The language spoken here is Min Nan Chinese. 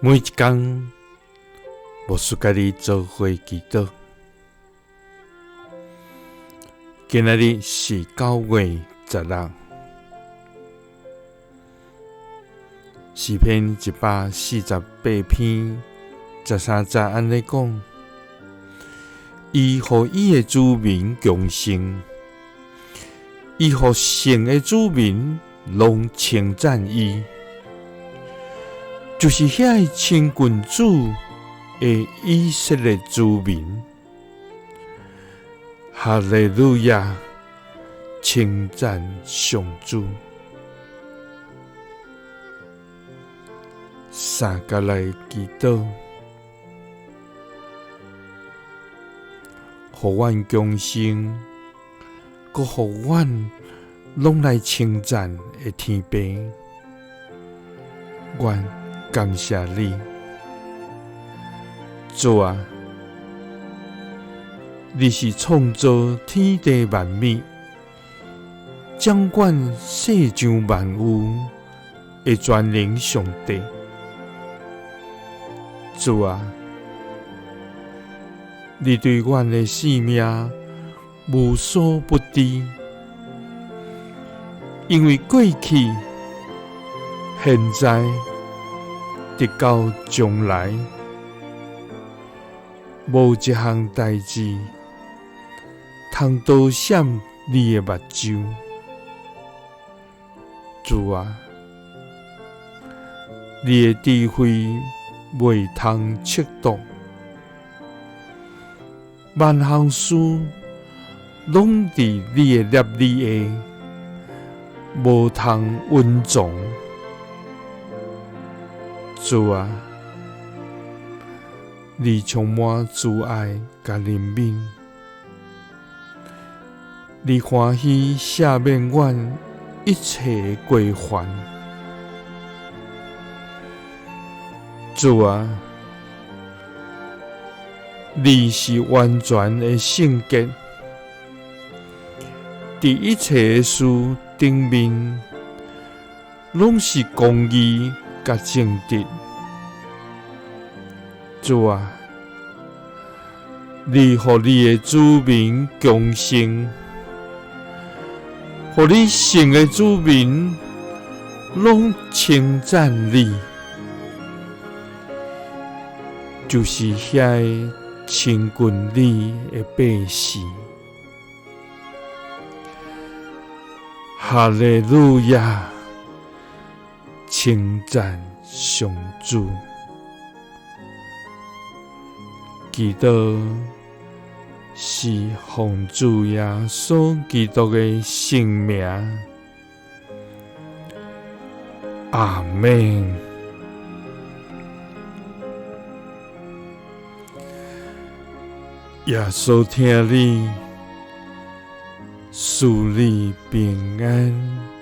每一工，牧师佮你做伙祈祷。今仔日是9月16，诗篇148篇13节按呢讲：伊予伊的子民强盛，伊予城的子民拢称赞伊，就是遐个亲近主的以色列子民。哈利路亚，称赞上主。三角来祈祷，予阮强盛，阁予阮拢来称赞的天父，阮感谢你，主啊！你是创造天地万物、掌管世上万有的全能上帝。主啊，你对阮的生命无所不知，因为过去、现在、直到将来，无一项代志通躲闪你的目睭。主啊，你的智慧袂通测度，万项事拢伫你的摄理下，无通隐藏。主啊，你充满慈爱佮怜悯，你欢喜赦免阮一切的过犯。主啊，你是完全的圣洁，伫一切的事顶面，拢是公义佮正直。主啊，你予你的子民强盛，予你城的子民拢称赞你，就是遐个亲近你的百姓。哈利路亚，称赞上主。祈祷是奉主耶稣基督的圣名，阿们。耶稣疼你，赐你平安。